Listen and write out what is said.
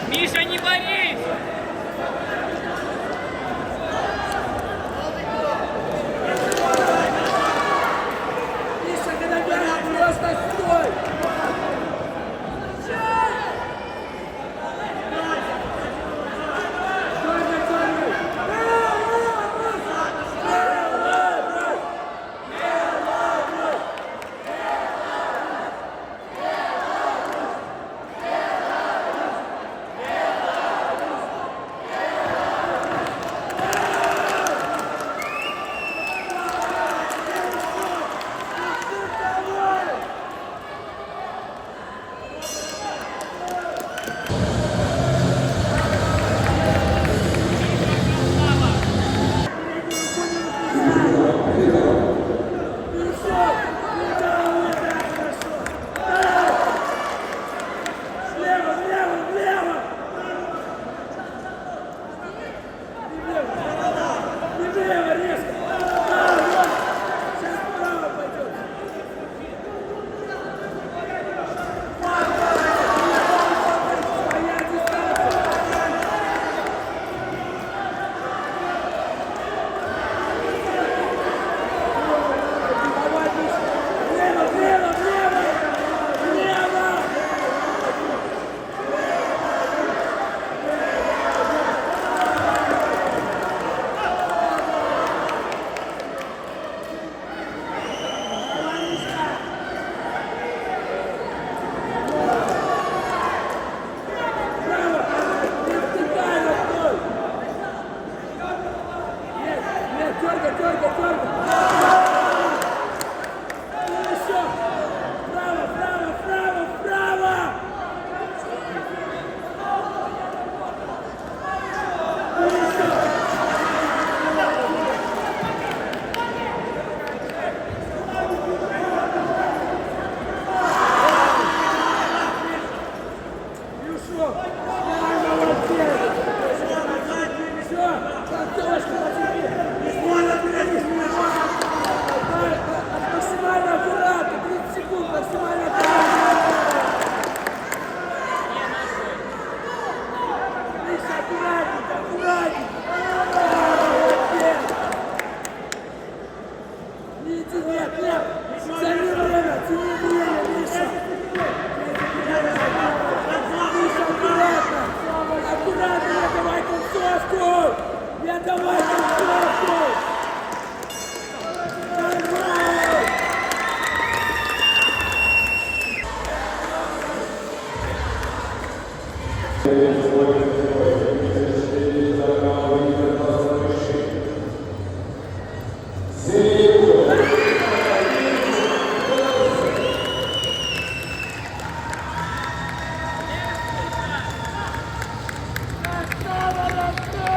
Миша, не борись! Миша, когда бегает, просто стой! Дергай, дергай! Беларусь! Беларусь! Давай! Влево, влево, влево! Не влево! Не влево, резко! Да, вот! Сейчас вправо пойдет! Своя дистанция! Давай, Миша! Влево, влево, влево! Влево! Право! Не втыкай рукой! Нет, нет, дергай, дергай, дергай! Ну еще! Право, право, право, право! Ну еще! И ушел! Ай, молодец! Все, концовочка на тебе! Максимально аккуратно, 30 секунд, максимально аккуратно! Миша, аккуратненько, аккуратненько! Молодец! Не иди, нет, нет! Тяни время, тяни время, Миша! Миша, аккуратно! Аккуратно, не давай концовку! Не давай концовку! Давай! Красава, родной!